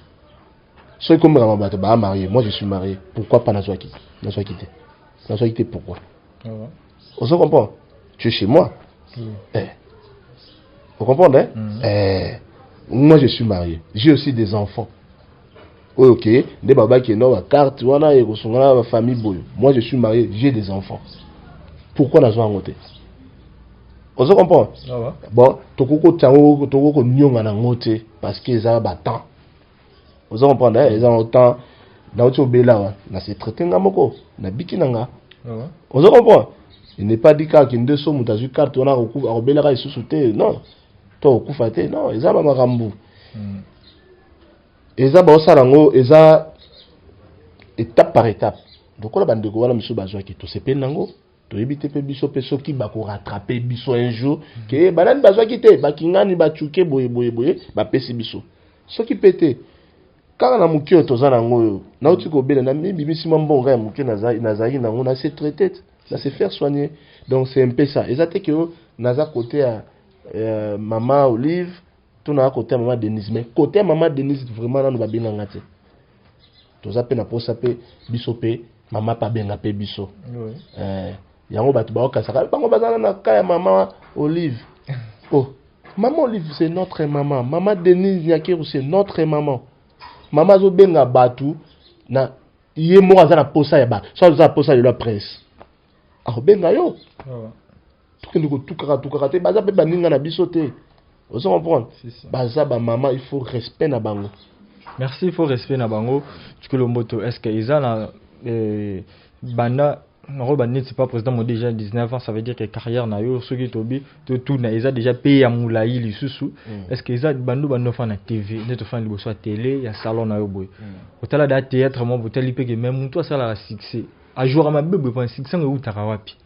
Soki kombekama bato baa marié, moi je suis marié, pourquoi pas nazwaki te? Nazwaki te pourquoi? Ozo comprendre? Tu es chez moi. Eh. Vous comprenez, hein? Eh, moi je suis marié, j'ai aussi des enfants. Oyo ok, nde babaki no bacarte wana ekosunga na bafamille boyo. Moi je suis marié, j'ai des enfants, pourquoi nazwa yango te? Ozo comprendre? Bon, tokoki kotia yango, tokoki konionga nango te, parce que eza batemps, ozo comprendre, eh? Eza ngo temps nauti obela wa na se traité nga moko, nabiki na nga, ozo comprendre? Il n'est pas dit kaka nde so moto azwi carte wana akobelaka lisusu te, non, to akokufa te, non. Eza bamakambo eza baosala yango, eza étape par étape. Lokola bandeko wana mosusu bazwaki, tosepeli nango. Toyebi te mpe biso mpe soki bakorattrape biso un jour ke banani bazwaki te, bakingani bacuke boye boye boye, bapesi biso. Soki mpe te, kaka na moke oyo toza nango, oyo nauti kobela, namibimisi mwa mbongo ya moke nazalaki nango, na se traité te, na se faire soigner. Donc c'est un peu ça. Eza te ke naza côté ya mama Olive to naza côté ya mama Denise, mais côté ya mama Denise vraiment nanu babenganga te. Toza mpe na posa mpe biso mpe mama mpe abenga mpe biso. Yango bato baokasaka bango baza na ka ya mama Olive. Oh, mama Olive, c'est notre maman. Mama Denise Nyakeru, c'est notre maman. Mama azobenga bato na ye moko, aza na posa ya bato. So aza na posa lelo ya presse, akobenga yo. Tokende kotukaka tukaka te, baza mpe baninga na biso te, ozo comprendre? Baza bamama, il faut respect na bango. Merci, il faut respect na bango. Tukelo Mboto, est ce que eza na banda nakoloba neti pas président mo déjà 19 ans, ça veut dire que carrière na yo, soki tobi totuna, eza déjà pe ya molai lisusu. Est ce que eza bando ofanda na TV, nde tofanda liboso ya télé ya salon na yo boye, otala da théâtre mo, botali mpe ke même motu asalaka succès, ajouaka mabe boye, mpona succès yango eutaka wapi?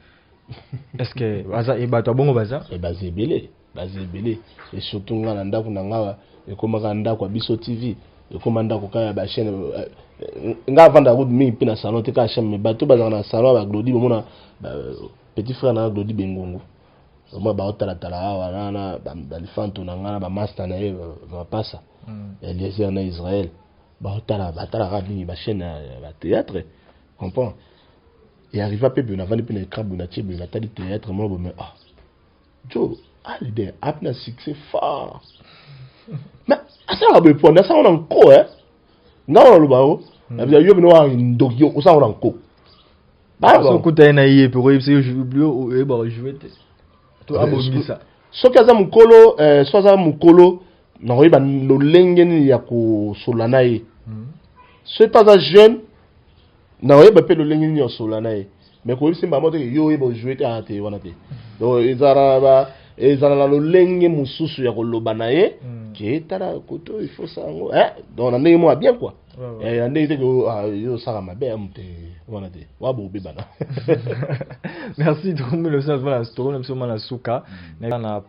Est ce que baza e bato ya bongo baza? Baza ebele, baza ebele. Et surtout nga na ndako na nga, ekomaka ndako ya Biso TV, ekoma ndako kaka ya bachaîne. Nga avandaka kutu mingi mpe na salon te, kaka chambre. Mais bato bazalaka na salon ya baglodi, bomona petit frère na nga Glodi Bengongo, omona baotalatala awa na balifanto na nga na bamaster na ye, bapasa Eliezer na Israel, baotala, batalaka mingi bachaîne ya bathéâtre, comprend? E arriva mpe boye, navandi mpe na écran boye, natie boye, natali théâtre moko boye, mais ah, jo ah, leader api na succès fort, mais asalaka boye ponde, asalaka na nko. Nga wana aloba o yo bino wana ndoki, yo osalaka na nko. Sokuta ye na ye mpe koyebisa yo oyebaka joue te to abongisa. Soki aza mokolo, so aza mokolo, nakoyeba lolenge nini ya kosola na ye. Soki mpe aza jeune, nakoyeba mpe lolenge nini ya kosola na ye. Mais koyebisi mbama te yo oyeba ojoue te, aa te, wana te. Donc ezala na lolenge mosusu ya koloba na ye ke tala koto, il faut ça yango, donc na ndenge moko ya bien quoi. Na ndenge te ke yo osala mabe ya te, wana te, wa bobebana. Merci. Tokomona biso ma na suka na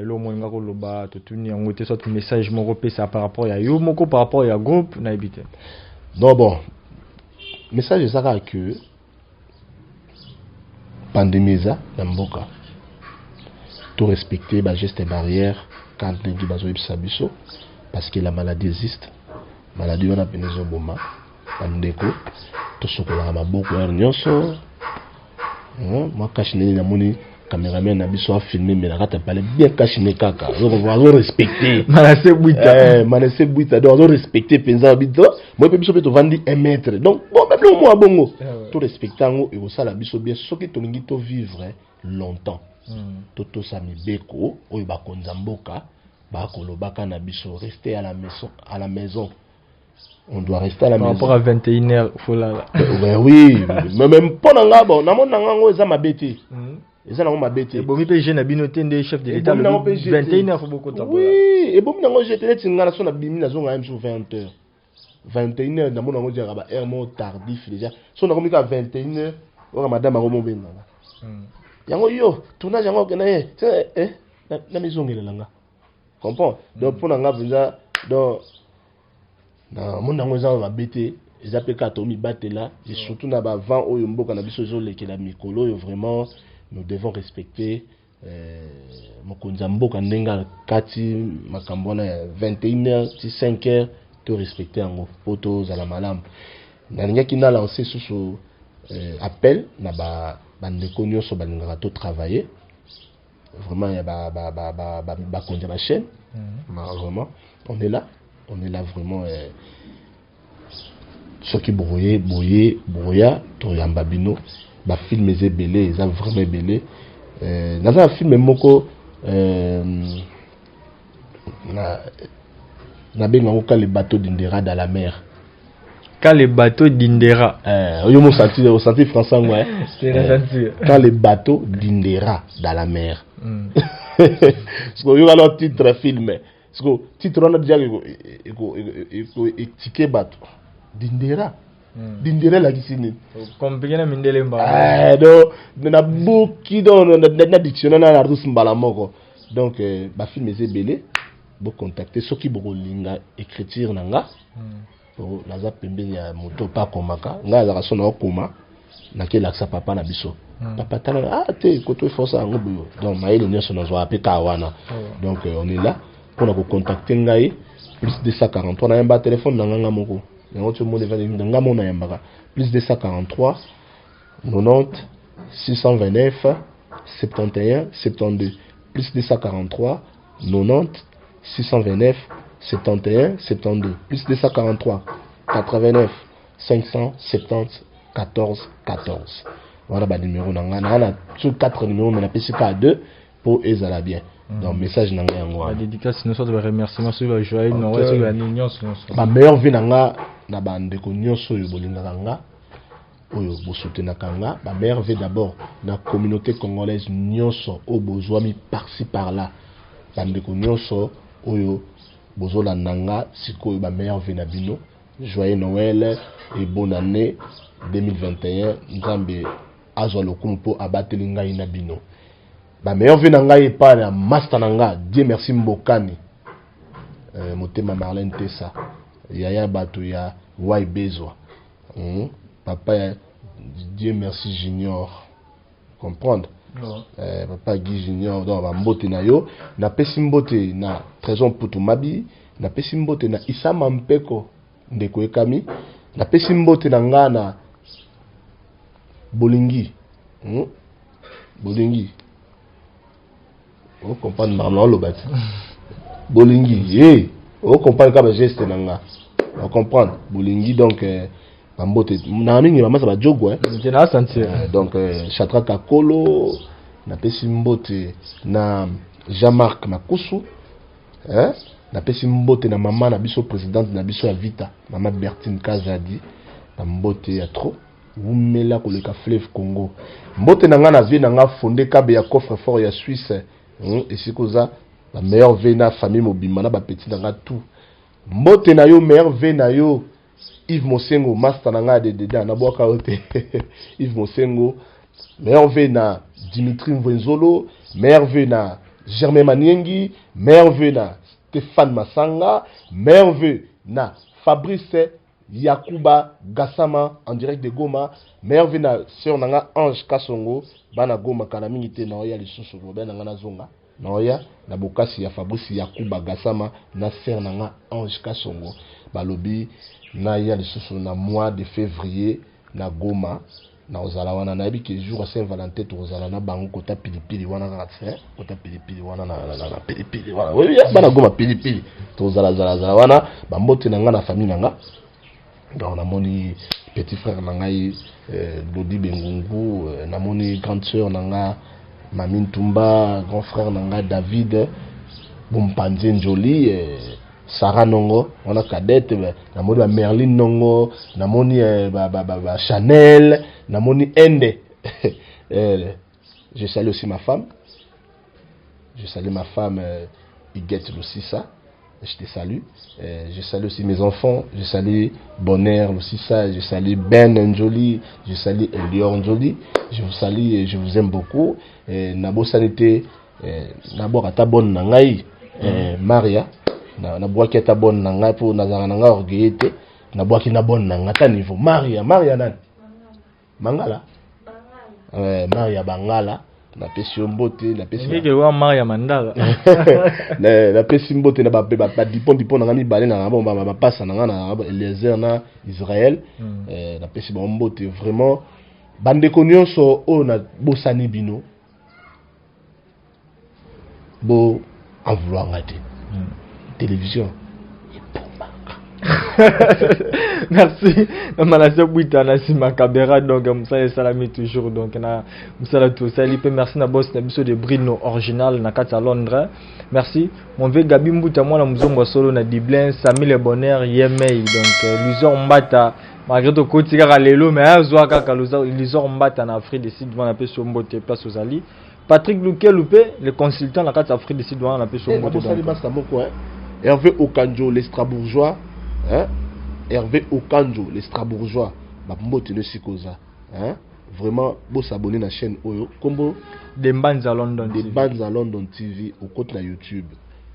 eloko moko olinga koloba, totuni yango te, soit message moko opesa par rapport ya yo moko, par rapport ya groupe, nayebi te. Non, bon, message eza kaka ke pandémie eza na mboka, to respecter bageste barrière quand ndenge bazoyebisa biso, parce que la maladie existe. Maladie wana pene ezoboma bandeko. Tosokolaka maboko heure nyonso. Mwa cache-nez, namoni cameraman na biso afilme, me na kati ya palais bien cache-nez kaka, azorespecte. Manase Bwita. Manase Bwita, donc azorespecte mpenza biso. Moi mpe, biso mpe tovandi 1 mètre, donc bon, babiloko mwa bongo, torespecte yango, ekosala biso bien. Soki tolingi tovivre longtemps, totosa mibeko oyo bakonzi ya mboka bakolobaka na biso: rester à la maison, à la maison. On doit rester à la Par maison. Rapport à 21 heures, faut là. Ouais, oui, mais même mpo na nga, bon, namoni na nga yango eza mabe te, eza nango mabe te. Ebomi mpe je na bino te nde chef de l'état Ebomi nango mpe je te. 21 heures faut bokota. Oui, ebomi nango je te. Neti nga na so nabimi, nazonga ye mosusu 20 heures, 21 heures, namoni yango diaka ba heure moko tardif déjà. So nakomi kaka 21 heures, oka madame yango mobenganga yango yo tournage yango okenda ye na mizongelela nga, comprend? Donc mpo na nga mpenza, donc namoni yango eza mabe te, eza mpe kaka tomibatela, et surtout na bavent oyo mboka na biso ezolekela mikolo oyo. Vraiment, nous devons respecter mokonzi ya mboka ndenge akati makambo wana ya 21 heures ti 5 heures. To respecte yango mpo tozala malamu. Nalingaki na lance susu appel na bandeko nyonso balingaka to travailler vraiment, ya bakonzi ya bachaîne. Vraiment, on est là, on est là vraiment. Soki boye boye boya, toyamba bino. Bafilm eza ebele, eza vraiment ebele. Naza na film moko nabenga yango "Quand le bateau d'Indera dans la mer". Quand le bateau d'Indera. Oyo mo senti, osenti français yango, eh? Quand le bateau d'Indera dans la mer. Parce que oyoka alors titre film, parce que titre wana déjà etike bato d'Indera. Dindera elakisi nini? Compliqué na mindele mba. Donc nabuki, donc na dictionnaire na Larousse mbala moko. Donc bafilm eza ebele, bocontacte soki bokolinga écriture na nga. Naza pembeni ya moto mpe akomaka. Ngai azalaka so naokoma. Nakelakisa papa na biso. Papa tala, ah te, koto eforce yango boyo. Donc mayele nyonso nazwaka mpe kaka wana. Donc on est là mpona kocontacte ngai, plus 243, nayamba telefone na nga moko yango ti omoni evandi nga moko nayambaka, plus 243 90 629 71 72, plus 243 90 629 71 72, plus 243 89 570 14 14. Wana banimero na ngai. Naa na so 4 numéro, mais napesi kaka 2 mpo ezala bien. Donc message na ngai yango wana. Badédicace nyonso to baremerciement, soki bajoyeux Noël, soki banini nyonso nyonso. Bameilleur vœux na nga na bandeko nyonso oyo bolingaka nga, oyo bosoutenaka nga. Bameilleur vœux d'abord na communauté congolaise nyonso oyo bozwami par-ci par-là, bandeko nyonso oyo bozolanda nga sikoyo, bameilleur vœux na bino, joyeux Noël et bonne année 2021. Nzambe azwa lokumu mpo abateli ngai na bino. Bameilleur vœux na ngai epai na master na nga, Dieu merci Mbokani, motema Marlene Tesa, yaya bato ya Wai Bezwa, Papa ya Dieu merci Junior, comprendre, papa Guy Junior. Donc bambote na yo. Napesi mbote na Trésor Mputu Mabi, napesi mbote na Isama Mpeko, ndeko Ekami, napesi mbote na nga na Bolingi, Bolingi, ocomprendre makambo na oloba ti Bolingi ye, ocomprendre kaka bageste na nga, ocomprendre Bolingi. Donc bambote na mingi bamasa bajogo. Te na sentir. Donc Chatra Kakolo, napesi mbote na Jean-Marc Makusu, hein? Napesi mbote na mama na biso, présidente na biso ya Vita, mama Bertine Kazadi, na mbote ya trop, wumela koleka fleuve Congo. Mbote na nga na vie na nga Fonde Kabe ya coffre fort ya Suisse, esika oza, bameilleur vœux na famille mobimba na bapeti na nga tout. Mbote na yo, meilleur vœux na yo Yves Mosengo, master na ngai ya dededa, nabwaka yo te Yves Mosengo. Meilleur vœux na Dimitri Mvwenzolo, meilleur vœux na Germain Maniengi, meilleur vœux na Stéphane Masanga, meilleur vœux na Fabrice Yakuba Gassama en direct de Goma, meilleur vœux na sœur na nga Ange Kasongo. Bana Goma, kala mingi te na oya lisusu, lobe na nga nazonga naoya na bokasi ya Fabrice Yakuba Gasama na sœur na nga Ange Kasongo. Balobi naya lisusu na mois de février na Goma, nakozala wana. Nayebi ke jour ya Saint Valentin tokozala na bango kota pilipili wana kaka te, kota pilipili wana na pilipili wana. Oyebi bana Goma, pilipili, tozalazalazala wana. Bambote na nga na famille na nga. Donc namoni petit frère na ngai Lodi Bengungu, namoni grande sœur na nga Mami Ntumba, grand frère na nga David Bompanze Njoli, Sarah Nongo wana cadette, namoni ba Merlin Nongo, namoni ba Chanel, namoni Ende. Je salue aussi ma femme, je salue ma femme Huguette Lusisa, je te salue. Je salue aussi mes enfants, je salue Bonheur Lusisa, je salue Ben Njoli, je salue Elior Njoli, je vous salue et je vous aime beaucoup. Nabosani te, nabwaka ata bonne na ngai, Maria, nabwaki ata bonne na ngai mpo nazalaka na ngai orgueilleux te. Nabwaki na bonne na ngai ata niveau Maria, Maria nani, Mangala, Maria Bangala, napesi yo mbote, napesi Ngeke wa Maria Mandala. Napesi mbote na badipon dipon na nga mibale na bon bapasa na nga na Eliezer na Israel. Napesi bango mbote vraiment. Bandeko nyonso oyo nabosani bino, bo en vouloir nga te. Télévision ebomaka. Merci na Malasi Bwita na nsima caméra. Donc mosala esalami toujours, donc na mosala tosali mpe. Merci na boss na biso de Brino Original na kati ya Londres. Merci mon vieux Gabi Mbuta, mwana mozongo ya solo na Dublin, Sami Le Bonheur Yemei, donc Lusor Mbata, malgré tokoti kaka lelo, mais azwa kaka Lusor Mbata na Afrique du Sud wana, apesi yo mbote place ozali. Patrick Lukelu mpe le consultant na kati ya Afrique du Sud wana, napesi yo mbote. Nabosani basa moko, hein? Hervé Okanjo le Strasbourgeois, hein? Hervé Okanjo le Strasbourgeois, bambote no esika oza, hein? Vraiment bosabone na chaîne oyo kombo De Mbanza London De TV. Mbanza London TV. Okoti na YouTube,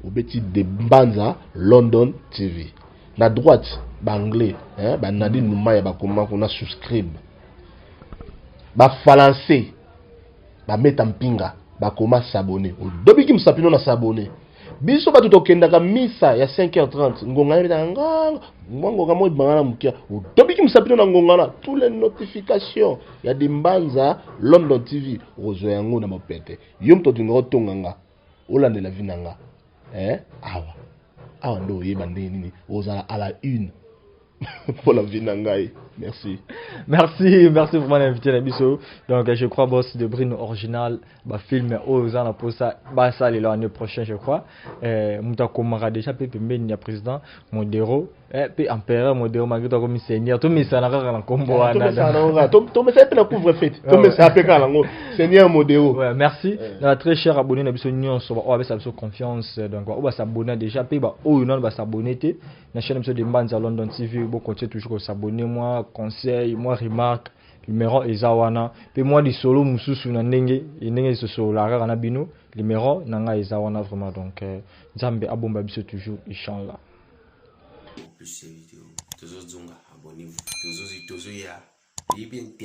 obeti De Mbanza London TV, na droite baanglais, hein? Banadine Lumaya bakoma kuna subscribe. Bafalancais bameta mpinga, bakoma s'abonner. Odobiki mosapi no na s'abonner. Biso bato tokendaka misa ya 5h30, ngonga ebetaka nganga, mwa ngonga moko ebanga na mokia. Odobiki mosapi no na ngonga na tous les notifications ya Dimbanza London TV, okozwa yango na mopete. Yo moto olinga otonga nga, olandela vi na nga, eh? Awa awa nde oyeba ndenge nini ozala à la une mpo na vie na ngai. Merci. Merci, merci vraiment d'inviter na biso. Donc je crois, boss de Brino original, bafilm oyo oza na posa basalela année prochaine, je crois, moto akomaka déjà mpe pembeni ya président Modero, mpe empereur Modero, malgré tokomi seigneur, tomesana kaka na nkombo wana. Tomesana mpe na couvre-feu, tomesana mpe kaka nango, seigneur Modero. Ouais, merci na très cher abonné na biso nyonso oyo bapesa biso confiance. Donc oyo basabonner déjà, mpe baoyo nano basabonner te na chaîne biso de Mbanza London TV, bocontinue toujours kosabonner. Mwa conseil, mwa remarque, numéro eza wana. Mpe mwa lisolo mosusu na ndenge ndenge esosololaka kaka na bino, numéro na ngai eza wana vraiment. Donc Nzambe abomba biso toujours, inchallah. Plus vidéo tozozonga, abonnez-vous, tozoya yebi.